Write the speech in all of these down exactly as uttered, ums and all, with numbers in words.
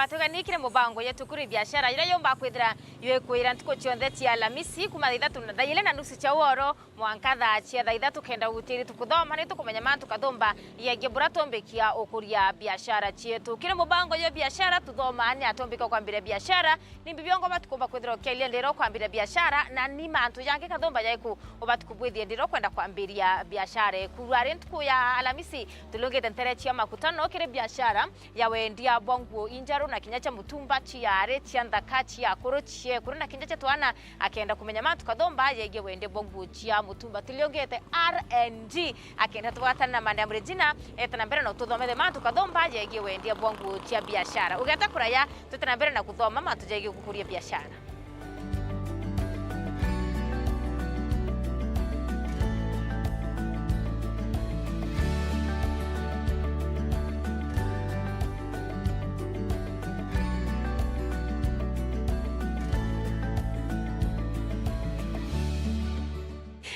Tugeni kiri mubango yetu kuri biashara iria yumba kwithira yuikwira ntuku cionthe cia Alamisi kuma thaa ithatu na thaa ili na nusu cia uoro mwanka thaa cia thaa ithatu kenda gutiri tukuthoma ni tukumenya mantu kathumba yegie bura tumbikia ukuria biashara cietu. Kiri mubango yo biashara tuthoma ni atumbika kwambiria biashara, ni mbi biongo batikumba kwithira ukiailia ndiro kwambiria biashara na ni mantu yangi kathumba yaiku ubati kubwithia ndiro kwenda kwambiria biashara eku. Rwari ntuku ya Alamisi tuliungite ntere cia makutano kiri biashara ya wendia bwa nguo injeru na kinya cia mutumba, ciari, cia nthaka, cia akuru, cia ekuru na kinya cia twana, akenda kumenya mantu kathumba yegie wendia bwa nguo cia mutumba. Tuliungite R and G akenda tugwatane na Madam Regina, eta na mbere na ututhomere mantu kathumba yegie wendia bwa nguo cia biashara. Ugeta kuraya, twite na mbere na kuthoma mantu jegie gukuria biashara.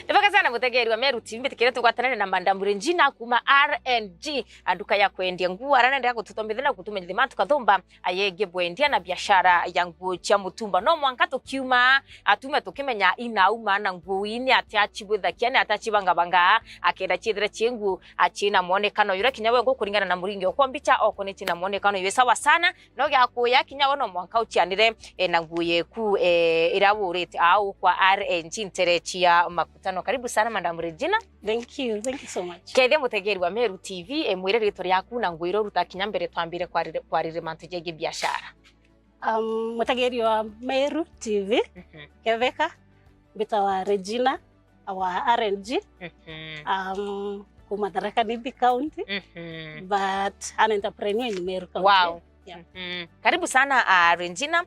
Ni bwega sana mutegeri wa Meru T V, mbitikire tugwatanane na Madam Regina kuma R and G, a nduka ya kwendia nguo, aria naendelea gututhomithia na gutumenyithia mantu kathumba ayegie bwendia na biashara ya nguo cia mutumba. No mwanka tukiuma, atume tukimenya inauma na nguo ii ni atia acibwithagia, ni atia acibangabanga, akenda ciithire cii nguo, a, cina mwonekano juria kinya we ngukuringana na muringi okwa mbicha, okwa ni cina mwonekano jwi sawa sana, no gia kuya kinya we no mwanka ucianire, e, na nguo yeku, e, iria wurite au kwa R N G ntere cia makutano. Karibu sana, Madam Regina. Thank you. Thank you so much. Kethia mutegeri wa Meru T V, e, mwire ritwa riaku na nguo iria uruta kinya mbere twambire kwarire, kwarire mantu jegie biashara. Um, mutegeri wa Meru T V, Mhm. Ketheka, mbitawa Regina, wa R N G, Mhm. um, kuma Tharaka Nithi County, Mhm. but an entrepreneur in Meru County. Wow. Yeah. Mhm. Karibu sana, uh, Regina.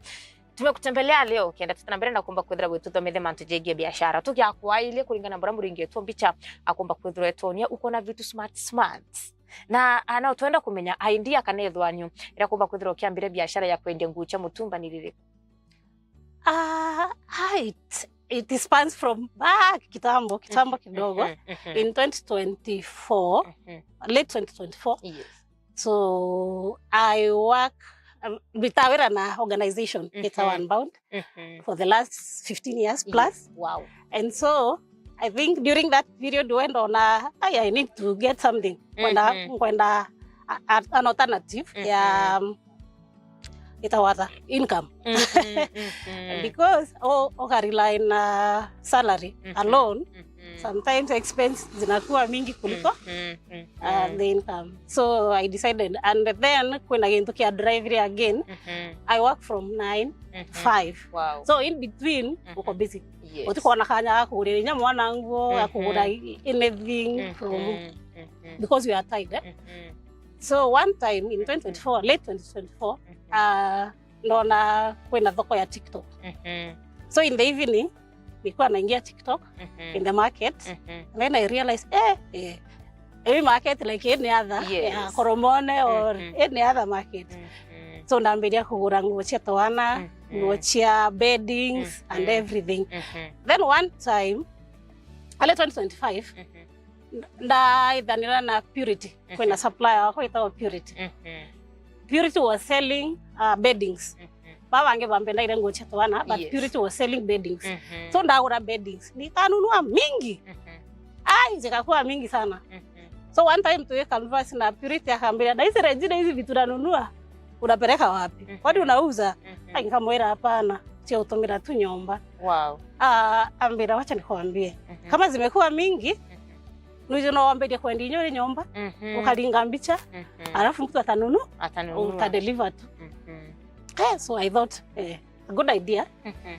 Tumekutembelea leo, kenda tuta na mbere na kumba kwithira wituthomithia mantu jegie biashara. Tugiakwailia kuringana na buria muringi wetu mbicha akumba kwithirwa etonia, uko na vitu smart smart. Na, ah, no twenda kumenya idea kana ithwanio iria kumba kwithirwa ukiambire biashara ya kwendia nguo cia mutumba ni ririku? Ah, ah, it, it spans from back kitambo, kitambo kidogo. Mhm, mhm. In twenty twenty-four, Mhm. late twenty twenty-four. Yes. So I work, um, mbitawa wira na organization, Mhm. Greater Unbound, Mhm. for the last fifteen years plus. Wow. And so I think during that period when ndona, "Ai, I need to get something." Kwenda, Mhm. kwenda a, a, an alternative Mhm. ya, um, itawa ata, income. Mhm, mhm. Because o, ukarely na salary Mhm. alone, Mhm. sometimes expense zinakuwa mingi kuliko, Mhm, mhm. uh, the income. So I decided, and then kwina gintu kia drive ria again, Mhm. I work from nine Mhm. five. Wow. So in between, Mhm. uko busy. Yes. Utikona kanya ga kugurira inya mwana nguo, ga Mhm. kugura i-, anything from, Mhm, mhm. because you are tied, eh? Mhm. So one time in twenty twenty-four, late twenty twenty-four, Mhm. uh, ndona kwina thoko ya TikTok. Mhm. So in the evening, nilikuwa naingia TikTok, Mhm. in the market, Mhm. and then I realized, eh, eh, every market, like any other, Yes. ya Koromone or Mhm. any other market. Mhm. So ndambiria kugura nguo cia twana, Mhm. nguo cia beddings Mhm. and everything. Mhm. Then one time, early twenty twenty-five, Mhm. ndaithanira na Purity. Mhm. Kwina supplier wakwa witagwa Purity. Mhm. Purity was selling, uh, beddings. Mhm. Baba bangi bambendaire nguo cia twana, but Yes. Purity was selling beddings. Mhm. So ndagura beddings. Nikanunua mingi. Mhm. Ai, zikakuwa mingi sana. Mhm. So one time tuwe converse na Purity akamwambia, "Na hizi Regina, hizi vitu nanunua, unapeleka wapi? Mhm. Kwani unauza?" Mhm. Ai, nikamwira, "Hapana, cia utumira tu nyomba." Wow. Ah, ambira, "Wacha nikwambie. Mhm. Kama zimekuwa mingi, Mhm. nuju no wambirie kwendia inya uri nyomba, Mhm. ukaringa mbicha, Mhm. alafu mtu atanunu, Atanunua. Utadeliver tu." Mhm. Eh, so I thought, eh, a good idea. Mhm.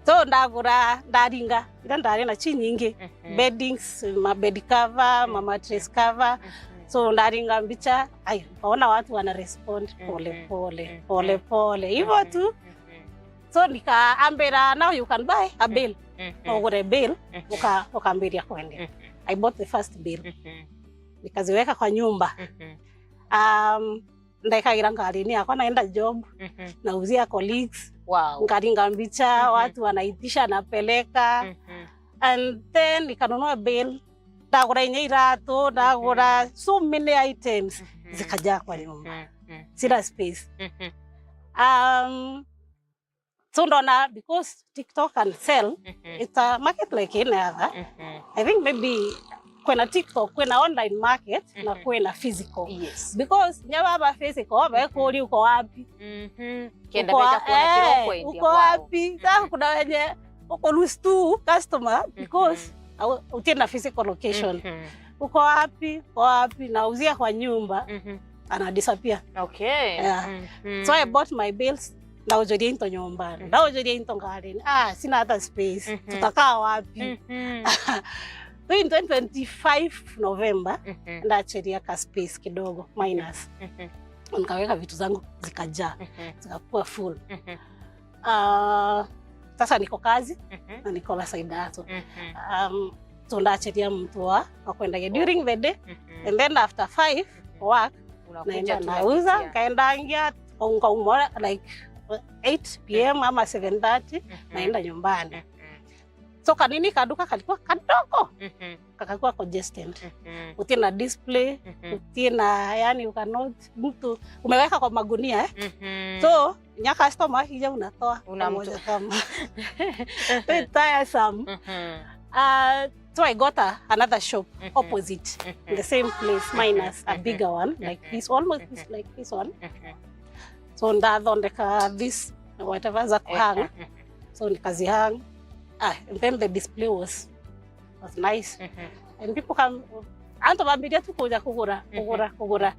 So ndagura, ndaringa, ira ndari na chi nyingi, Mhm. beddings, ma bed cover, ma mattress cover. Mhm. So ndaringa mbicha, ai, nkaona watu wana respond Mhm. pole pole, Mhm. pole pole. Hivyo Mhm. tu. Mhm. So nikaambira, "Now you can buy a bale." Mhm. Ugure bale, Mhm. uka-, ukambiria kwendia. Mhm. I bought the first bale. Mhm. Nikaziweka kwa nyumba. Mhm. Um, ndaikagira ngarini yakwa naenda job, Mhm. nauzia colleagues, Wow. nkaringa mbicha, Mhm. watu wanaitisha, napeleka. Mhm. And then nikanunua bale, ndagura inya iratu, ndagura Mhm. so many items, Mhm. zikajaa kwa nyumba. Mhm. Mhm. Sina space. Mhm. Um, so ndona because TikTok can sell, it's a market like any other. I think maybe kwina TikTok, kwina online market na kwina physical. Yes. Because nya baba physical, bakuria uko wapi? Kenda beja kuona kiro kwendia. Uko wapi? Sasa kuna wenye uko lose tu customer because au- utie na physical location. Uko wapi? Uko wapi? Nauzia kwa nyumba, ana disappear. Okay. Yeah. So I bought my bills, ndaujuria into nyumbani, ndaujuria into ngarini. Ah, sina hata space. Tutakaa wapi? So in twenty twenty-five November, ndacheria ka space kidogo, minus. Nikaweka vitu zangu zikajaa, zikakuwa full. Ah, sasa niko kazi na niko la side hustle. Um, so ndacheria mtu wa wa kwendagia during the day, and then after five work, naenda nauza, nkaendangia, nkauma like eight p m ama seven thirty, naenda nyumbani. So kanini kaduka kalikuwa kadogo, kakakuwa congested. Utina display, utina, yani, you cannot, mtu umeweka kwa magunia, eh? So nya customer akija unatoa, unamtoa kama very tiresome. Uh, so I got a, another shop opposite, in the same place, minus a bigger one, like this, almost this, like this one. So ndathondeka this, whatever, za kuhang. So nikazihang. Ah, and then the display was was nice. And people come, antu bambiria tu kuja kugura, kugura, kugura.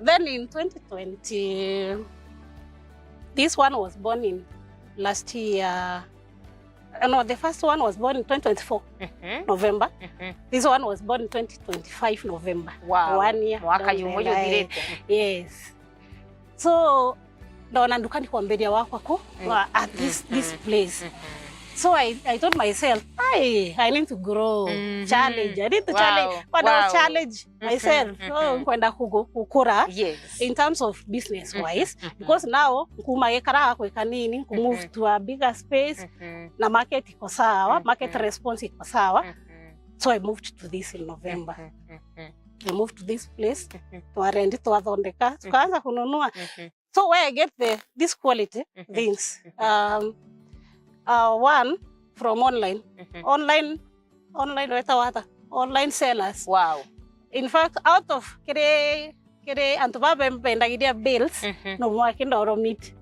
Then in twenty twenty, this one was born in last year. Uh, no, the first one was born in twenty twenty-four November. This one was born in twenty twenty-five November. Wow. One year. Mwaka down the line. Yes. So ndona nduka ni kwambiria wakwa ku wa at this this place. So I, I told myself, I, I need to grow, challenge. I need to challenge, but I'll challenge myself. So nkwenda kugu- gukura in terms of business wise, because now nkuma gikara gakwi kanini, nku move to a bigger space, na market iko sawa, market response iko sawa. So I moved to this in November. I moved to this place, twarendi, twathondeka, tukaanza kununua. So where I get the, this quality things, um, uh, one, from online. Online, online weta wata, online sellers. Wow. In fact, out of kiri, kiri antu baba bendagiria bills, no mwaki ndoro meet.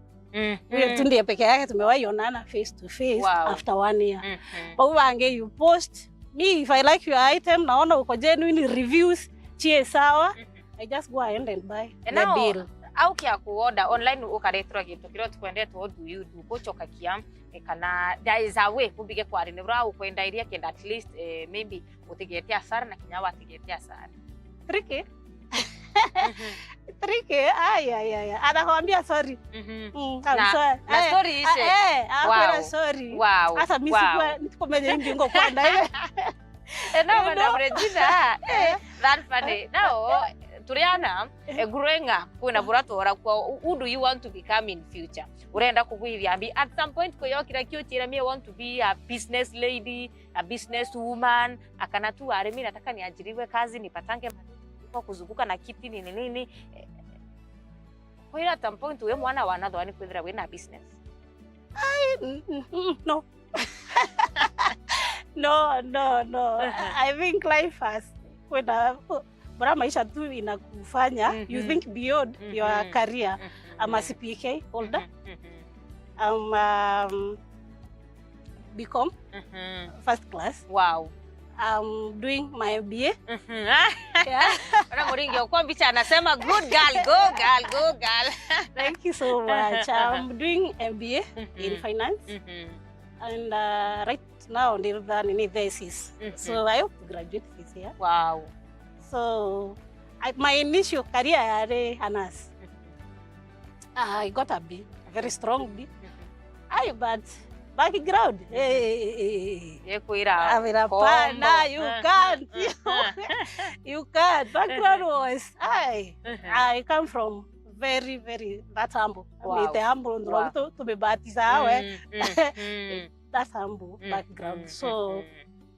Huyo tu ndiye peke yake tumewahi onana face to face after one year. Bau bangi, you post, me, if I like your item, naona uko genuine, reviews chie sawa, I just go ahead and buy the deal. Au kia kuorder online ukareterwa gintu kiria utikwendete, what do you do? Gucokakia, eh, kana there is a way kumbige kwari ni bura ukwenda iria kenda at least, eh, maybe utigete asara na kinya watigete asara. Tricky. Tricky. Ay, ay, ay, ay. Anakwambia sorry. Mm, I'm sorry. Na story ishe. Eh, akwira sorry. Wow. Sasa mimi sikuwa nikumenya ingi ngo kwenda ile. Eh, no, Madam Regina, eh, that funny. Now, turiana, eh, growing up, kwina bura tora kwa, who do you want to become in future? Urenda kugwithia mbi. At some point, kuyokira kiuchira, me, I want to be a business lady, a business woman, akana tu arimi, nataka niajiriwe kazi, nipatange kwa kuzunguka na kiti nini nini. Eh, kwira at some point, we mwana wa nathwa ni kwithira wina business? Ai, mm, mm, mm, no. No, no, no. I think life has, kwenda, bora maisha tu inakufanya, you think beyond your career. I'm a C P K holder. I'm, um, B Com, first class. Wow. I'm doing my M B A. Yeah. Ona Muringi okwa mbicha anasema, "Good girl, go girl, go girl." Thank you so much. I'm doing M B A in finance. And, uh, right now, ndirutha nini, thesis. So I hope to graduate this year. Wow. So, I, my initial career yari a nurse. Ah, I got a B, a very strong B. Aye, but background, eh, eh, eh, eh, eh. Yekwira, "Pana, you can't. You can't." Background was, I, I come from very, very, that humble. I mean, the humble, wow, tu, tumebatiza, we. That humble background. So,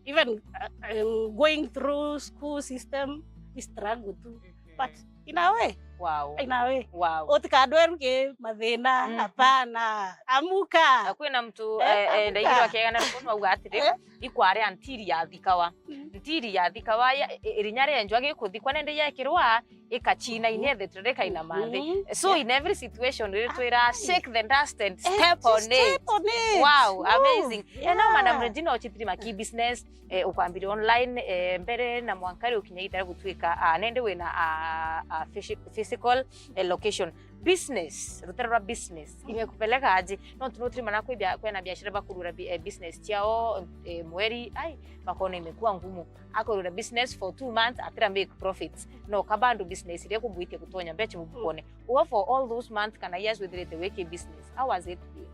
even, uh, um, going through school system, we struggle too. But in a way, Wow. Ai nawe. Wow. Utikandweru ki mathina, Mhm. hapana. Amuka. Na kwina mtu Eh, eh, eh, amuka. ndaigirwa akiegana ni kunwa auga atiri, Eh? ikware antiri ya thikawa. Mm. Ntiri ya thikawa ya- i- irinya rienjwa gikuthikwa nende yekirwa ikachina inethetire rikaina manthi. Mhm. So in every situation ritwira shake the dust and Eh, step on just it. Step on it. Wow, Move. amazing. Eh, no, madam Yeah. Regina, ochitiri maki business eh, ukwambire online eh, mbere na mwanka ri ukinya itare gutuika ah, nende wina a, a physi- physical eh, location. Business, rutero rwa business imekupeleka aje? Nontu nutiri mana kwi bia- kwena biashara bakurura bi- eh, business ciao eh, mweri ai bakona imekuwa ngumu. Akurura business for two months atira make profits, no ka bado business iria kumwitia gutonya mbecha mubukone. Uwe for all those months kana years withirite wiki business, how was it been?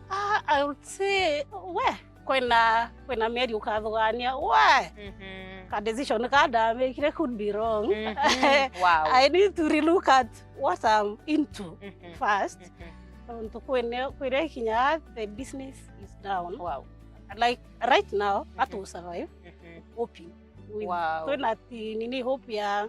Ah, I would say, we, kwina kwina mieri ukathugania we, Mhm. ka decision ka ndamikire could be wrong. Mhm. Wow. I need to relook at what I'm into Mhm. first. Mhm. Nontu kwine kwire kinya the business is down. Wow. Like right now, that will survive. Mhm. Hoping. With- Wow. Twina ti nini hope ya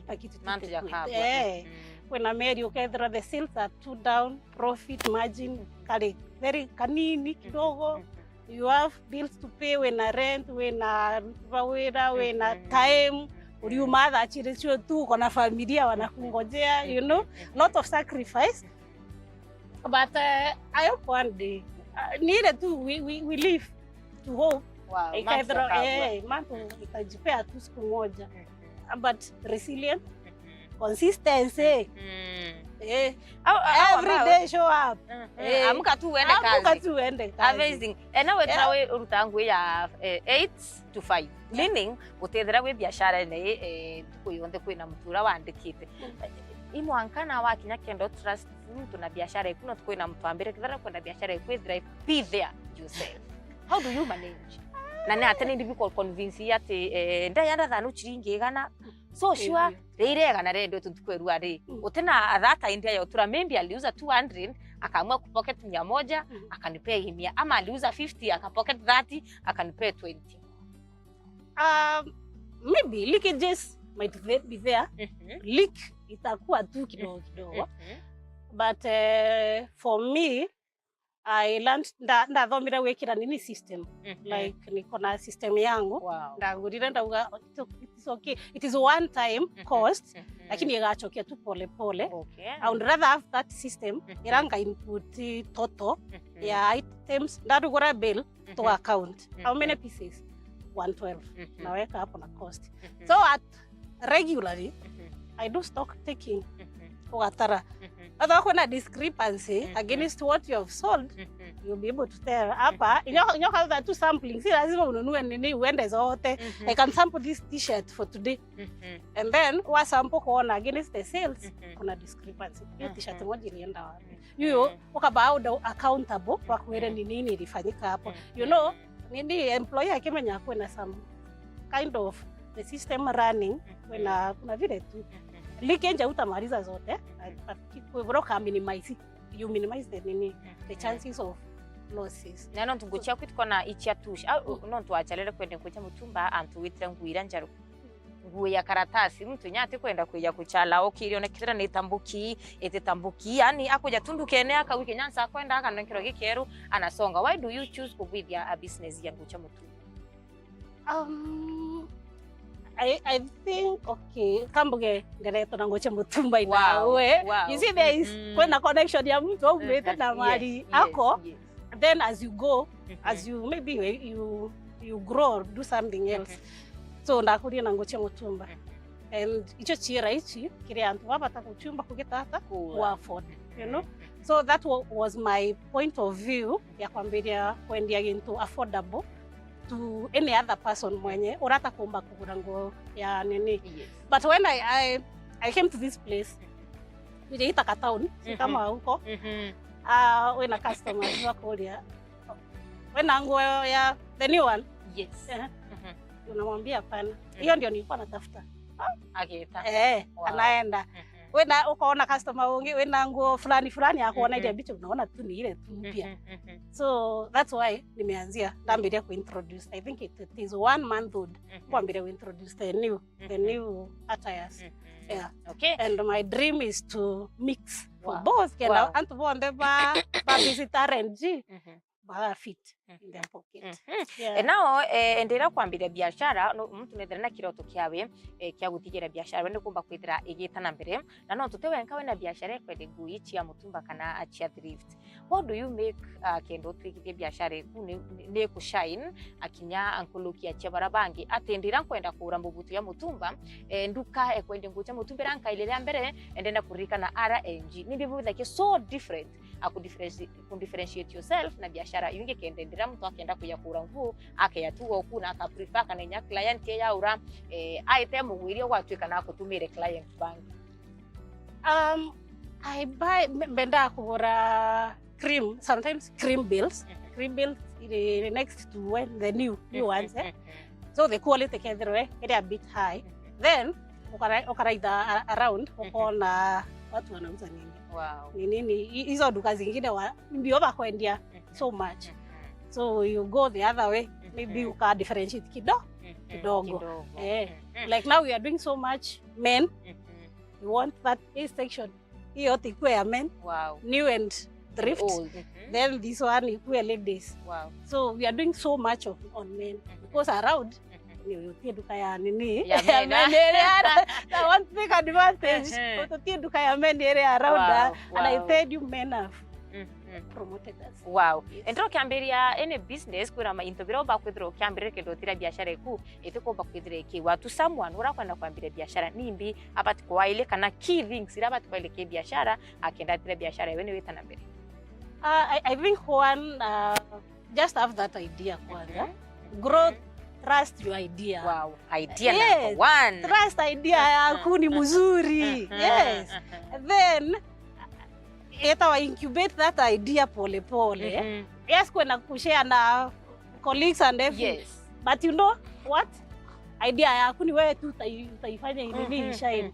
na kitu Mantu tute- jakabwa. Eh. Mhm. Kwina mieri ukethira the sales are too down, profit margin kari very kanini kidogo. Mhm. You have bills to pay, wina rent, wina ruti rwa wira, wina Mhm. time, uriuma thaa ciiri cio tu, uko na familia wanakungojea, you know, lot of sacrifice. But uh, I hope one day, uh, ni ile tu we, we, we live to hope. Wow, Ikethirwa, mantu jakabwa. Eh, mantu itajipea tu siku moja. Mhm. But resilient, Mhm. consistency. Mm. Eh, Au- au- every ambao- day show up. Mhm. Eh, Amka tu uende amka kazi. Tu uende kazi. Amazing. Eh, na wethira wi uruta ngui ya eh, eight to five. Meaning, gutethira wi biashara-ini eh, ntuku yonthe kwina muntu uria wandikite. I mwanka na wakinya kenda u trust muntu na biashara iku, no kwina muntu ambire kethira kwenda biashara iku ithira, be there yourself. How do you manage? Na ni atia ni difficult convince ati eh, ndayanda thanu chiringi igana. So sure, Area. Rä irega na rendo tuntu kwerua ri, Mm. uti na athata india ya utura, maybe aliuza two hundred, akaamua kupocket mia moja, Mm. akanipea hii mia, ama aliuza fifty, akapocket thirty, akanipea twenty. Um, maybe leakages might ve- be there. Mhm. Leak itakuwa tu kidogo kidogo. Mhm. But uh, for me, I learned, nda- ndathomire gwikira nini system. Mhm. Like niko na system yangu. Wow. Ndagurire ndauga, "It's o- it's okay. It is one time Mhm. cost, Mhm. lakini igachokia tu pole pole." Okay. I would rather have that system Mhm. ira nga input total Mhm. ya items ndarugura bill to Mhm. Account. How many Mhm. Pieces? One twelve. Mhm. Naweka hapo na cost. Mhm. So at regularly Mhm. I do stock taking. Mhm. Ugatara. Mhm. Hata kwina discrepancy Mhm. Against what you have sold, Mhm. you'll be able to tell. Hapa, inyo nyo kaza tu sampling, si lazima ununue nini uende zote. Mhm. I can sample this t-shirt for today. Mhm. And then wa sample kuona against the sales, Mhm. kuna discrepancy. Hiyo Mhm. T-shirt moja ilienda wapi? Mhm. Hiyo ukaba accountable kwa kuere ni nini ilifanyika hapo. You know, nini employee akimenya kwina some kind of the system running, kwina kuna vile tu leakage utamaliza zote, but kwibura ka minimize, you minimize the nini, the chances of losses. Na nontu nguo ciaku itikona icia tush, au nontu wacharere kwende nguo cia mutumba, antu witire nguo iria njaru. Nguo ya karatasi, mtu inya ati kwenda kwija kuchala, okiri one kithira ni tambuki, iti tambuki, yani akuja tu ndukene, akauga kinya nsa kwenda, akanenkerwa gikeru, anasonga. Why do you choose kubwithia a business ya nguo cia mutumba? Um, I, I think, okay, kambuge ngeretwo na nguo cia mutumba inawe. Wow. You see, there is, kwena connection ya mtu aumite na mali ako. Then as you go, Mhm. As you, maybe you, you, you grow, do something else. So ndakurie na nguo cia mutumba. And icio ciira ici kiri antu babata kuciumba kugitata ku afford, you know. So that wa- was my point of view ya kwambiria kwendia gintu affordable to any other person mwenye urata kumba kugura nguo ya nini. Yes. But when I, I, I came to this place, nijeita ka town, si kama huko. Mhm. Ah, wina customers wakuria, wina nguo ya the new one? Yes. Eh, Mhm. Unamwambia hapana. Hiyo ndio nilikuwa natafuta. Ageta. Eh, Wow. Anaenda. Mhm. Wina, ukaona customer ungi wina nguo fulani fulani, akuona ile bicha, unaona tu ni ile tu mpya. So that's why nimeanzia, ndambiria kuintroduce. I think it, it is one month old. Kwambiria kuintroduce the new, the new attires. Yeah. Okay. And my dream is to mix for both. Kenda antu bonthe ba, ba visit R N G, baga fit in their pocket. Yeah. E, nao, e, endera kwambiria biashara, no, muntu nethira na kiroto kiawe, e, kia guthigira biashara, we ni kumba kwithira igita na mbere. Na no tute wenka wina biashara ikwende nguo ici cia mutumba kana cia thrift. How do you make, uh, kenda utwikithie biashara iku ni, ni, ni kushine, akinya ankulukia cia bara bangi? Ati ndira nkwenda kugura mbubutu ya mutumba, e, nduka ekwendia nguo cia mutumba ira nkaire ria mbere, ndenda kuririkana R N G. Ni bibu bithake so different, a ku differenti-, ku differentiate yourself na biashara iu ingi, kenda ndira muntu akenda kuya kugura nguo, akeya tu goku na aka prefer kana inya client eya ura, e, aite mugwiria gwatuika na akutumire client bangi. Um, I buy, mbe-, mbendaa kugura cream, sometimes cream bills. Cream bills iri next to when the new, new ones, eh? So the quality kethirwe iri a bit high. Then ukara-, ukaraitha a-, around, ukona watu wanauza nini. Wow. Ni nini, i-, hizo duka zingine wa, mbio bakwendia so much. So you go the other way, maybe uka differentiate kido-, kidogo. Kidogo. Eh, like now we are doing so much men. We want that A section. Hiyo yote ikuwe ya men. Wow. New and thrift. Old. Then this one ikuwe ladies. Wow. So we are doing so much of, on men. Because around, ni utie duka ya nini? Ya men, ah. Men iri ara-, I want to take advantage. Utie duka ya men iri around, ah, and I tell you, men have promoted us. Wow. Yes. Endera ukiambiria any business, kwina ma-, into bira umba kwithira ukiambiria kenda utira biashara iku, itikumba kwithira ikiwa. To someone ura kwenda kwambiria biashara, nimbi abati kwaile kana key things ira abati kwaile ki biashara, akenda atira biashara ewe ni wita na mbere? Uh, I, I think one, uh, just have that idea kwanza. Grow, trust your idea. Wow, idea number one. Trust idea yaku ni mzuri. Yes. Then, etawa incubate that idea pole pole. Yes, kwenda kushare na colleagues and everything. Yes. But you know what? Idea yaku ni wewe tu utai-, utaifanya inini ishine.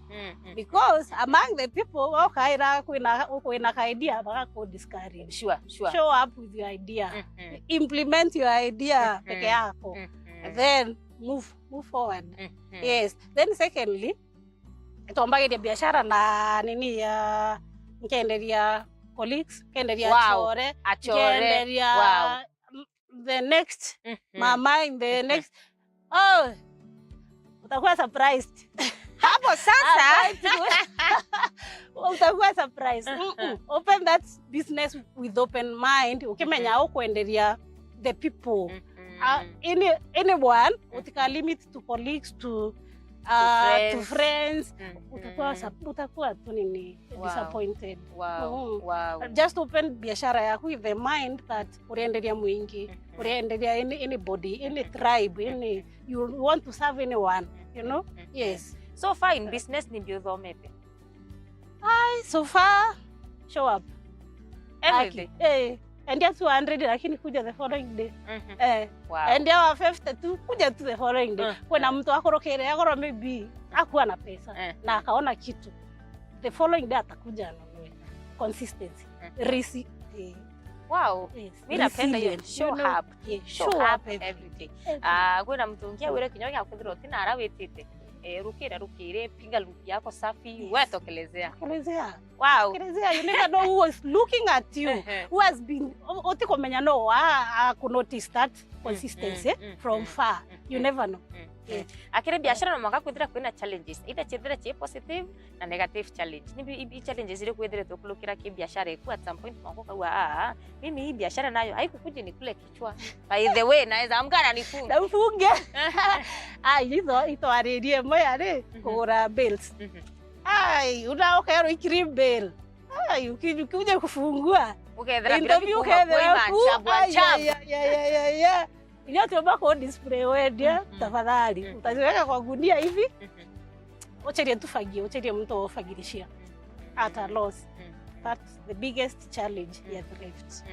Because among the people, wao kaira kwina, kwina ka idea, baka ku discourage. Sure, sure. Show up with your idea. Implement your idea peke yako. And then move, move forward. Yes. Then secondly, twambagiria biashara na nini ya, nkenderia colleagues, nkenderia achore, nkenderia the next mama in the next. Oh, utakuwa surprised. Hapo sasa. Utakuwa surprised. Open that business with open mind. Ukimenya ukwenderia the people. Uh, any, anyone, utika limit to colleagues, to, uh, to friends. Utakuwa, utakuwa tu nini, disappointed. Wow. Just open biashara yaku with the mind that urienderia mwingi, urienderia any, anybody, any tribe, any, you want to serve anyone, you know? Yes. So far in business, nimbi uthomete? Ai, so far, show up. Everything. Aki-, eh, endia two hundred lakini kuja the following day. Eh, wow. Endia wa fifty tu, kuja tu the following day. Kwina mtu akorokere, akorwa maybe akuwa na pesa na akaona kitu. The following day atakuja anunue. Consistency. Resi-, eh. Wow. Yes. Mi napenda hiyo. Resilient, show up. Yeah, show up every day. Ah, kwina mtu ungi awire kinya gia kwithirwa utina ara witite. Eh, rukira, rukire, piga look yako safi, we tokelezea. Tokelezea. Wow. Tokelezea, you never know who is looking at you, who has been, u-, utikumenya no wa, a, ku notice that consistency from far. You never know. Yes. Akiri biashara no mwaka kwithira kwina challenges. Either chithira chi positive na negative challenge. Ni bi-, i-, i challenges iri kwithira tukulukira ki biashara iku at some point mwaka ukaua, "Ah, ah, mimi hii biashara nayo haikukuja nikule kichwa. By the way, naweza amka na nifunge." Na ufunge. Ai, itho, itwaririe imwe yari kugura bills. Ai, una ukerwo ikiri bill. Ai, uki-, ukija kufungua. Ukethera bila interview, ukethera ku, ai, ya, ya, ya, ya, ya. Inya tuomba ku display wendia, tafadhali. Utaziweka kwa gunia hivi. Ucherie tu fagio, ucherie mtu wa ufagirishia. At a loss. That's the biggest challenge ya thrift.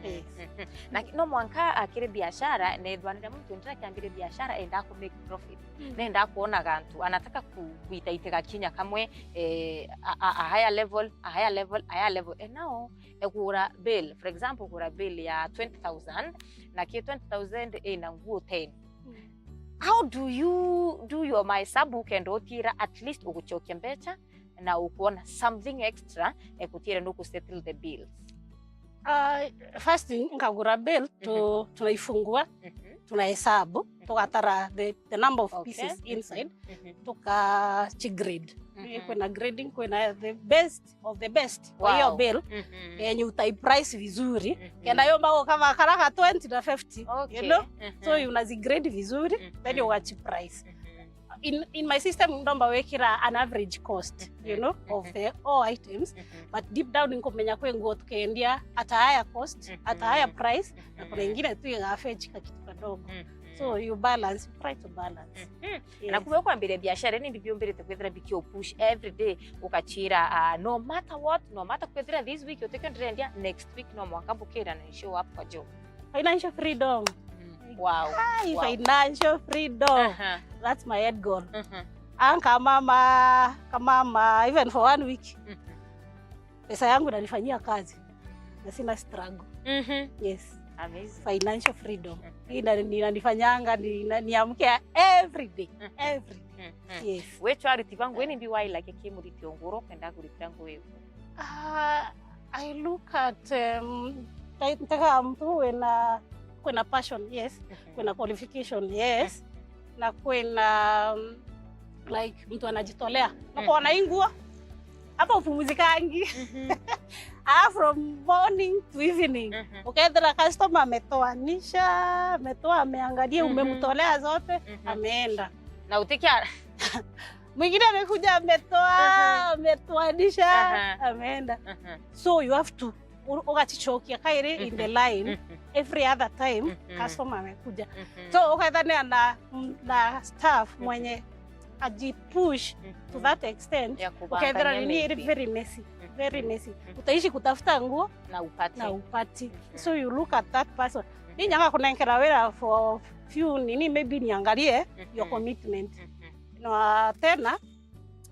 Yes. Mhm. Na no mwanka akiri biashara, nethwanire muntu ndira kiambire biashara, enda ku make profit. Mm. Nenda kuona gantu, anataka ku-, kuita itega kinya kamwe, eh, a, a, a higher level, a higher level, a higher level. And now, egura bill, for example, gura bill ya twenty thousand, na ki twenty thousand ina nguo ten. Mm. How do you do your mahesabu kenda utira at least ugucokia mbecha na ukuona something extra, eh, gutire nuku settle the bills? Uh, first thing, nkagura bill, tu-, Mhm. tunaifungua, Mhm. tunahesabu, Mhm. tugatara the, the number of Okay. pieces Mhm. inside, Mhm. tukachi grade. Mhm. Kwina grading, kwina the best of the best. Kwa hiyo Wow. bill, Mhm. yenye utaiprice vizuri, Mhm. kenda yomba gukaba kara ka twenty na fifty, Okay. you know? Mhm. So unazigrade vizuri, then Mhm. ugachiprice. Mhm. In, in my system, ndomba wikira an average cost, you Mhm, know, of mhm. the all items, Mhm. but deep down nkumenya kwi nguo tukendia at a higher cost, at a higher Mhm. price, na kuna Mhm. ingine tu igafetch ka kitu kadogo. Mhm. So you balance, you try to balance. Mhm. Yes. Na kuba kwambire biashara ni bibiumbirite kwithira bikio push every day, ukachira, ah, no matter what, no matter kwithira this week utikio ndirendia, next week no mwaka bukira na show up kwa job. Financial freedom. Mm. Wow. Ai, Wow. financial freedom. Aha. That's my end goal. Mhm. Anka mama, kama mama, even for one week. Mhm. Pesa yangu nanifanyia kazi. Na sina struggle. Mhm. Yes. Amazing. Financial freedom. Mhm. Hii ina-, inanifanyanga ni-, na-, niamke every day. Mhm. Every day. Mhm. Yes. We charity bangu, eni mbi waila ke kimuriti ongoro, kenda kuritira nguo iyo. Ah, I look at, um, nte-, ntega mtu wina, kwina passion, yes. Mhm. Kwina qualification, yes. Mhm. Na kwina, um, like, mtu anajitolea. Mhm. Nakona inguo, hata upumuzikangi. Mhm. Ah, from morning to evening. Mhm. Ukethira customer ametoanisha, ametoa, ameangalia, Mhm. umemtolea zote, Mhm. ameenda. Na utikia Mwingine amekuja ametoa, Mhm. ametoanisha, Aha. ameenda. Mhm. So you have to, u-, ugachichokia kairi in the Mhm. line, Mhm. every other time Mhm. customer amekuja. Mhm. So ukaethania na, na staff Mhm. mwenye ajipush to Mhm. that extent, Ya kubangania ukethira nini iri maybe. very messy, Mhm. very messy. Mhm. Utaishi kutafuta nguo Na upate. na upati. Mhm. So you look at that person. Mhm. Ni nyaga kunenkera wira for few nini, maybe niangalie your Mhm. commitment. Mhm. Na tena,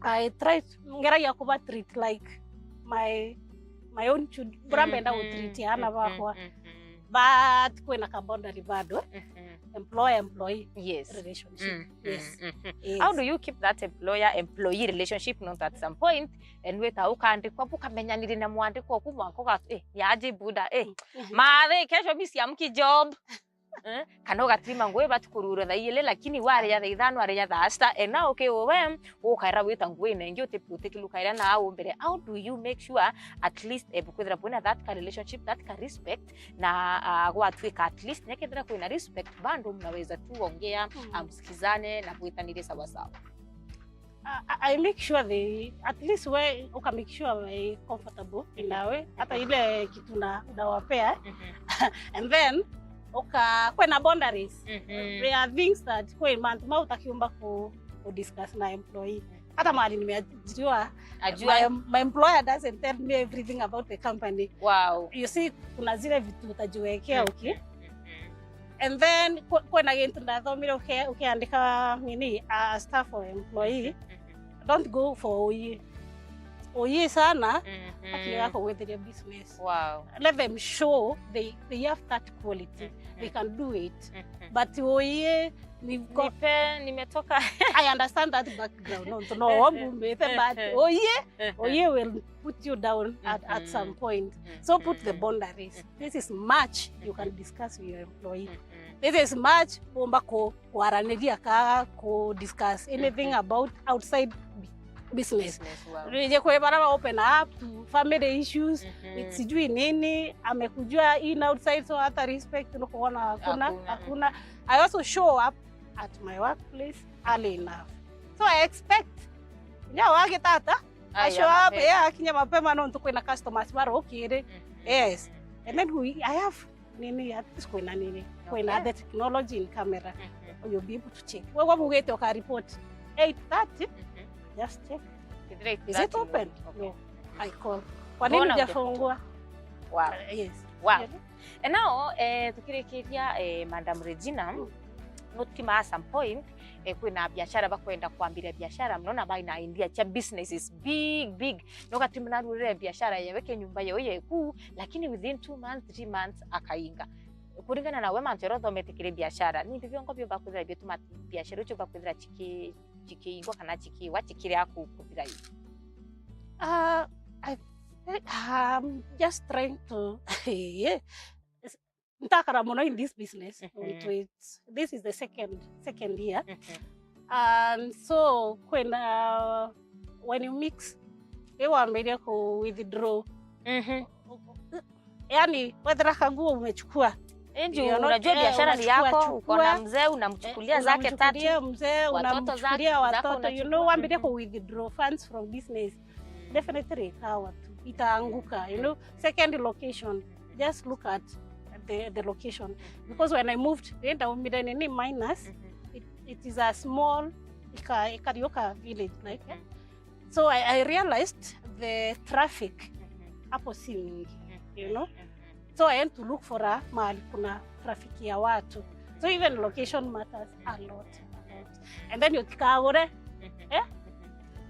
I try to, ngeragia kuba treat like my, my own children. Bura mbenda Mhm, gutreat ana mhm, bakwa. Mhm. But kwina ka boundary bado, eh? Mhm. Employer, employee Yes. relationship. Mm, Yes. mm, mm. Yes. How do you keep that employer, employee relationship? Not at some point, and weta ukandikwa, bukamenyaniri na mwandikwa ku mwako ga, eh, yaji buda, eh. Mhm. Mathe, kesho mi siamki job. Eh, kana ugatrima nguo ibati kururwa thaa igiri, lakini waria thaa ithano, aria thaa sita, ena ukiuwe, ukaira wita nguo inengi, uti-, utikilukaira na au mbere. How do you make sure at least, eh, bukwithira bwina that ka relationship, that ka respect, na, ah, gwatuika at least, nyakethira kwina respect, bado mnaweza tu ongea, Mm. amsikizane na bwitanire sawa sawa? I, I make sure they, at least we, uka make sure we comfortable in a way. Hata ile kitu na, unawapea. Mhm. And then, uka, kwena boundaries. Mhm. There are things that kwe mantu mau utakiumba ku, ku discuss na employee. Hata mahali nimeajiriwa, Ajua. my, my employer doesn't tell me everything about the company. Wow. You see, kuna zile vitu utajiwekea, Mhm. okay? Mhm. And then, kwe-, kwena gintu ndathomire uke-, ukiandika nini, a staff or employee, Mhm, mhm. don't go for oye. Oye sana, Mhm. ati gakugwithiria business. Wow. Let them show they, they have that quality. Mhm. They can do it. Mhm. But oye, we've got Nipe, nimetoka. I understand that background. No, no, wambumite, but oye, Mhm. oye will put you down at, at some Mhm. point. So put the Mhm. boundaries. Mhm. This is much you can Mhm. discuss with your employee. Mhm. This is much umba ku-, kwaraniria ka ku discuss anything Mhm. about outside bu-, business. Business, wow. Rije kwe bara ba open up to family issues, Mhm. it's sijui nini, amekujua in outside, so hata respect no kuona hakuna, Hakuna, hakuna. mhm. I also show up at my workplace early enough. So I expect, nya wage tata, Aya, I show up, mapema. Yeah, akinya mapema nontu kwina customers barokire. Mhm. Yes. And then we, I have nini, at least kwina nini, kwina Okay. the technology in camera. Mhm. You'll be able to check. Wewe wabugite uka report eight thirty, Mhm. just check. Kithira Is it eight thirty open? Okay. No. I call. Kwa nini Mbona hujafungua? Wow. Uh, yes. Wow. You know? And now, eh, tukirikiria, eh, Madam Regina, mm, nutima at some point, eh, kwina biashara bakwenda kwambiria biashara, mnaona baina idea cia businesses big, big. No gatima narurire biashara yewe ke nyumba yo yeku, lakini within two months, three months akainga. Kuringana na we mantu jaria uthomete kiri biashara, ni mbi biongo biumba kwithira biatuma biashara icio bakwithira ciki-, cikiingwa kana cikiwa, cikiria ku-, kuthira ii? Uh, I think I'm just trying to, yeah. Ntakara muno in this business. Mhm. Into it. This is the second, second year. Mhm. And so, kwina, when you mix, riu wambiria ku withdraw. Mhm. Yani, wethira kaguo umechukua. Eh, juu you know, unajua eh, biashara ni unachukua, yako, uko na chukua, mzee, unamchukulia eh, zake tatu, unamchukulia mzee, watoto zake, unamchukulia zako watoto, you know, unachukua. Wambiria ku withdraw funds from business. Mm. Definitely, ikawa tu, itaanguka, you know. Second location, just look at the, the location. Because when I moved, ndaumire nini minus, mhm, it, it is a small, ika-, ikariuka village, like, eh? Mhm. So I, I realized the traffic, mhm, hapo si mingi, mhm, you know? Mhm. So I had to look for a mahali kuna traffic ya watu. So even location matters a lot. And then utikagure, mhm, eh?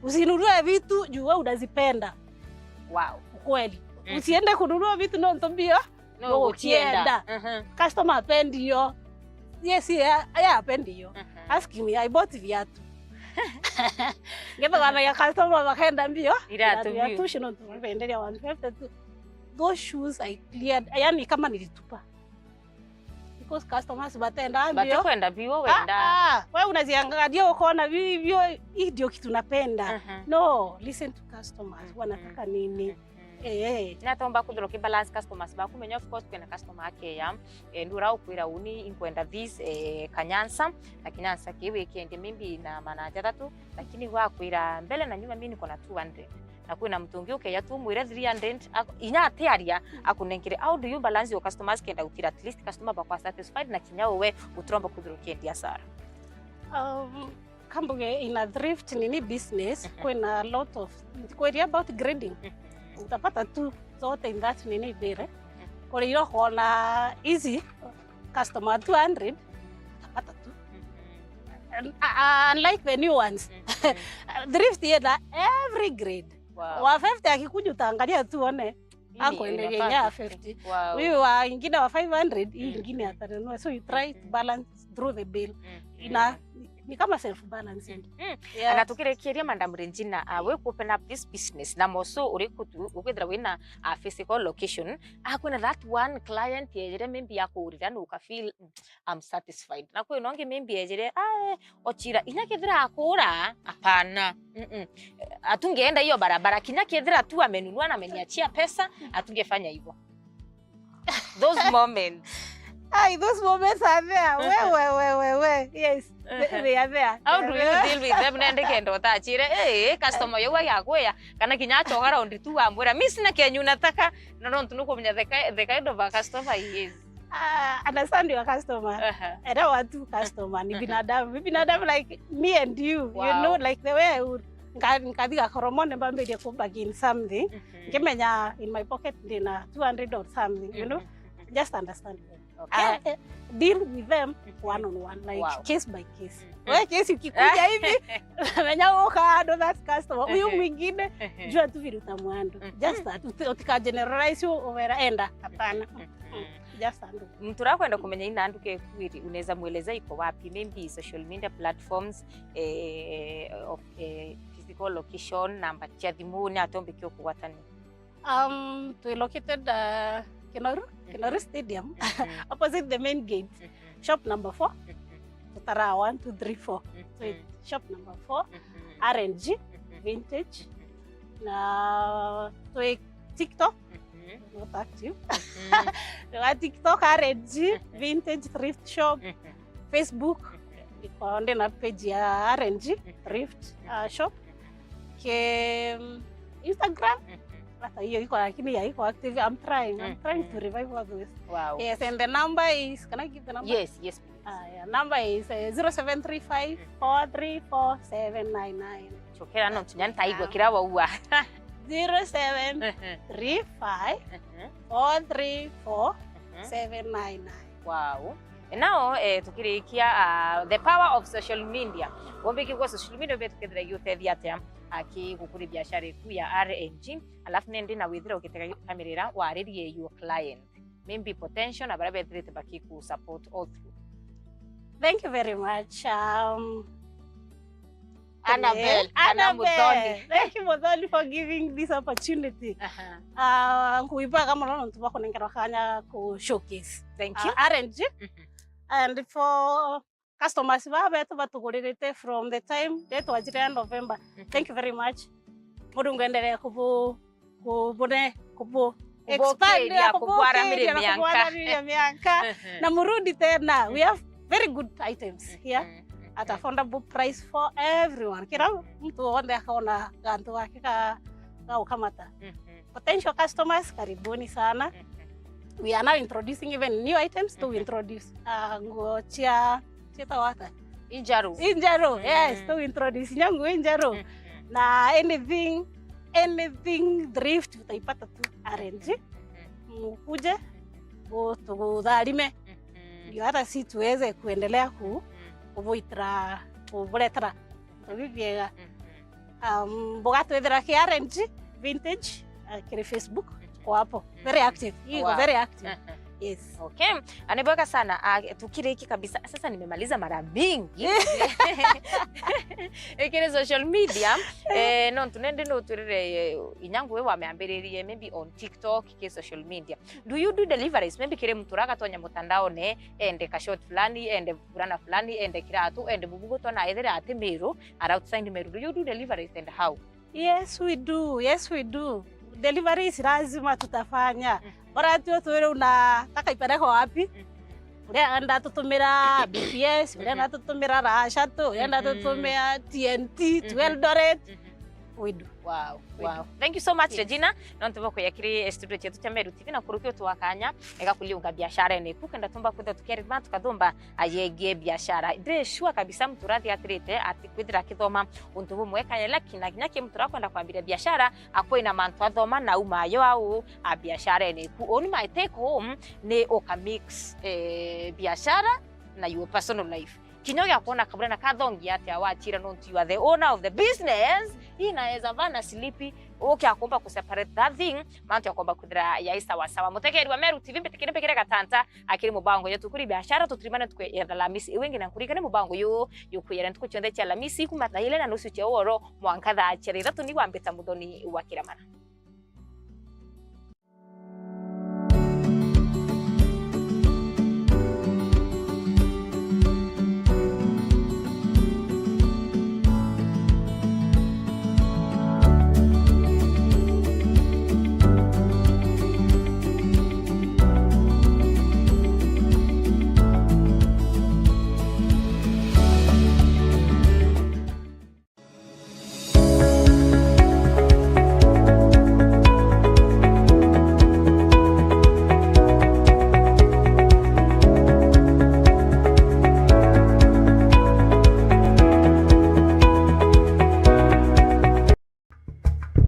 Usinunue vitu juu wewe unazipenda. Wow. Ukweli. Mhm. Usiende kununua vitu nontu mbio no ukienda. Mhm. Customer apendi yo. Yes, yeah, yeah, apendi yo. Mhm. Ask me, I bought viatu. Ngetha bana ya customer bakenda mbio. Iratu biu. Viatu cino tunapendelea one fifty tu. Those shoes I cleared, yani kama nilitupa. Because customers batenda mbio. Batikwenda biu wenda. Ah, ah, wewe unaziangalia ukaona biu, biu, hii ndio kitu napenda. Mhm. No, listen to customers. Mhm. Wanataka nini? Mhm. Eh. Na tomba kuthira ukibalance customers baku, menya of course kwina customer akeya, eh, ndura ukwira uni inkwenda this, eh, kanyansa, na kinyansa ki weekend maybe na mana jathatu, lakini wakwira mbele na nyuma mimi niko na two hundred. Na kwina mtu ungi ukeya tu mwire three hundred, ak-, inya atiaria, akunenkere. How do you balance your customers kenda gutira at least customer bakwa satisfied na kinya uwe utiromba kuthira ukiendia hasara? Um, Kambuge in a thrift nini business, mhm, kwina a lot of, kweria about grading. Mhm. Utapata tu zote in that nini mbere. Mhm. Kuri ira ukona easy customer two hundred, utapata tu. Mhm. And, uh, unlike the new ones. Mhm. Thrift yenda every grade. Wow. Wa fifty akikuja utaangalia tu one. Hii ni akwenderia inafaa inya ya fifty. Fifty. Wow. Huyu wa ingine wa five hundred, hii, mm, ingine atanunua. So you try to, mm, balance through the bill. Mm. Ina, ni kama self balancing. Mm. Yes. Ana tukirikiria, Madam Regina, uh, we ku open up this business, na moso uriku tu, ukwithira wina a physical location, akwina that one client yejire maybe akurira na uka feel, mm, I'm satisfied. Na kwina ungi maybe yejire, ah, ochira, inya kethira akura, hapana. Mm-mm. Atungeenda hiyo barabara, kinya kethira tu amenunua na ameniachia pesa, atungefanya hivyo. Those moments. Ai, those moments are there. We, we, we, we, we. Yes. They, they are there. How do you deal with them? Nende kenda utachire, eh, eh, customer yo ya kwea, kana kinya achoga round tu amwira, "Mimi sina kenyu nataka." No, no, tunukumenya the ki-, the kind of a customer he is. Ah, understand your customer. Aha. Elewa tu customer ni binadamu. Ni binadamu like me and you, you know, like the way I would, nka-, nkathi Gakoromone mbambirie ku bargain something. Mhm. Ngimenya in my pocket ndina two hundred or something, you know. Mhm. Just understand them. Okay. Ah, eh, deal with them one on one, like, wow, case by case. Mhm. Wewe case ukikuja hivi, menya uka handle that customer. Huyu mwingine, jua tu vile utamhandle. Mhm. Just that, uti-, utika generalize u-, uwera enda, hapana. Mhm. Mm, just handle. Mtu urakwenda kumenya ina nduka eku iri, unaweza mweleza iko wapi? Maybe social media platforms, eh, of, eh, physical location, namba cia thimu, ni atombe kio kugwatania. Um, twi located, uh, Kinoru, Kinoru Stadium, opposite the main gate. Mhm. Shop number four. Mhm. Tutara one, two, three, four. So, shop number four, R N G, Vintage. Na twi TikTok, not active. Twi TikTok, R N G, Vintage Thrift Shop. Facebook, iko ndina page ya R N G Thrift, uh, Shop. Ke, um, Instagram, hata hiyo iko, lakini haiko active. I'm trying, I'm trying to revive all those. Wow. Yes, and the number is, can I give the number? Yes, yes, please. Ah, yeah. Number is, uh, zero seven three five, four three four, seven nine nine. Chokera no, tunyani taigwa kira waua. Zero seven three five, four three four, Mhm. Seven nine nine. Wow. Now, eh, tukirikia, ah, the power of social media. Wombi kigwa social media ubetukethira giutethia atia aki gukuri biashara iku ya R N G, alafu nendi na withira ugitega kamirira waririe your client, maybe potential, na baria bethirite bakiku support all through. Thank you very much. Um, Annabel, eh, kana Annabel. Muthoni. Thank you, Muthoni, for giving this opportunity. Aha. Ah, nkuibwaga mono nontu bwa kunengerwa kanya ku showcase. Thank you. Ah, R N G. Mhm. And for customers baa betu batuguririte from the time riria twajire ya November. Mhm. Thank you very much. Murungu endelee kubu-, kubune-, kubu-, expand, kubukiria, kubukiria, kubwaramiria mianka. Kubwaramiria mianka. Mhm. Na murudi tena. We have very good items here. Mhm. At affordable price for everyone. Kira muntu wonthe akona gantu gake ga, ga gukamata. Mhm. Potential customers, karibuni sana. Mhm. We are now introducing even new items to, mhm, introduce. Ah, nguo cia, cietagwa ata? Injaru. Injaru, mm, yes, to introduce inya nguo injaru. Mhm. Na anything, anything thrift utaipata tu R N G. Mhm. Mukuje, bu-, tugutharime. Mhm. Ndio hata si tuweze kuendelea ku-, mhm, kubuitira, kuburetera. Bibiega. Mhm. Um, bugatwithira ki R N G Vintage, uh, kiri Facebook, mhm, tuko hapo. Mhm. Very active. Iko, wow, very active. Mhm. Yes. Okay. Ah, ni bwega sana. Ah, tukiriki kabisa. Sasa nimemaliza mara mingi. Ikiri social media. Eh, no, tunendi no twirire, eh, inya ngugi wameambiririe, maybe on TikTok, ki social media. Do you do deliveries? Maybe kiri muntu uria agatonya mutandaone, ende ka short fulani, ende fulana fulani, ende kiratu, ende bubu gutona ethire ati Meru, are outside Meru. Do you do deliveries and how? Yes, we do. Yes, we do. Deliveries lazima tutafanya. Mhm. Bora tu tu una taka ipeleke wapi? Mhm. Uria enda tutumira B P S, uria, mhm, enda tutumira Rashatu, uria enda, mhm, tutumira T N T, mhm, to Eldoret. Mhm. We do. Wow, we, wow, do. Thank you so much, yes, Regina. Nontu bwa kuya kiri studio cietu cia Meru T V na kurukia utu wa kanya, ega kuliunga biashara ene ku, kenda tumba kwithirwa tukiarima tukathumba ayegie biashara. Ndiri sure kabisa muntu uria athiatirite ati kwithira akithoma untu bumwe kana ila kina kinya ki muntu uria akwenda kwambiria biashara, akwina mantu athoma na auma ayo au a biashara ene ku. Uni my take home ni uka mix, eh, biashara na your personal life. Kinya ugiakwona kabura na kathongi atia wachira, nontu you are the owner of the business. Inaweza vana slippy, ukiakomba ku separate that thing, mantu yakomba kwithira yai sawa sawa. Mutegeri wa Meru T V, mbitikire mbikire gatanta, akiri mubango yetu kuri biashara, tutirimane tuku ya Alhamisi iu ingi, na nkuririkane mubango yu yukuyera ntuku cionthe cia Alhamisi, kuma thaa ile na nusu cia uoro mwanka thaa cia thaa ithatu, ni wambita Muthoni wa Kiramana.